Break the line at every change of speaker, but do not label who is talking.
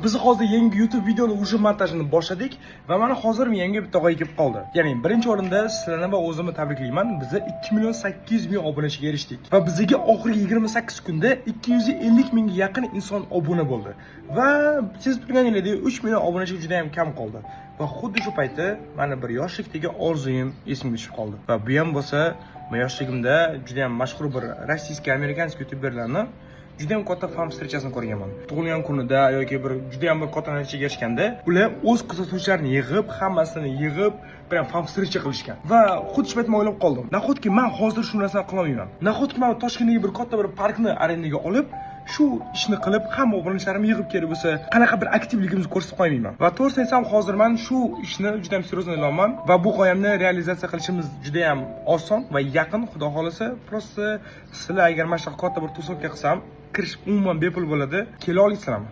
Biz hozir yangi YouTube videoni уже montajini boshladik va mana hozir miyamga bitta g'oya kelib qoldi. Ya'ni birinchi o'rinda sizlarni va o'zimni tabriklayman. Biz 2 million 800 ming obunachiga erishdik va bizga oxirgi 28 kunda 250 mingga yaqin inson obuna bo'ldi. Va sezib turganingizdek, 3 million obunachiga juda ham kam qoldi. Va xuddi shu payti mana bir yoshlikdagi orzuyim esimga tushib qoldi. Va bu ham bo'lsa, men yoshligimda juda ham mashhur bir российский, американский youtuberlarni juda ham katta fan встреча sini ko'rganman. Tug'ilgan kunida yoki bir juda ham bir katta natijaga erishganda ular o'z kuzatuvchilarini yig'ib, hammasini yig'ib, prям fan встреча qilishgan. Va xuddi shu payt men o'ylab qoldim: nahotki man hozir shu narsani qilolmayman? Nahotki man Toshkentdagi bir katta bir parkni arendaga olib, shu ishni qilib, hamma obunachilarimni yig'ib, kerak bo'lsa, qanaqa bir aktivligimizni ko'rsatib qo'ymayman? Va to'g'risini aytsam, hozir man shu ishni juda ham серьезно o'ylayapman va bu g'oyamni realizatsiya qilishimiz juda ham oson va yaqin, xudo xohlasa. Просто sizlar agar mana shunaqa katta bir тусовка qilsam, kirish umuman bepul bo'ladi. Kela olasizlarmi?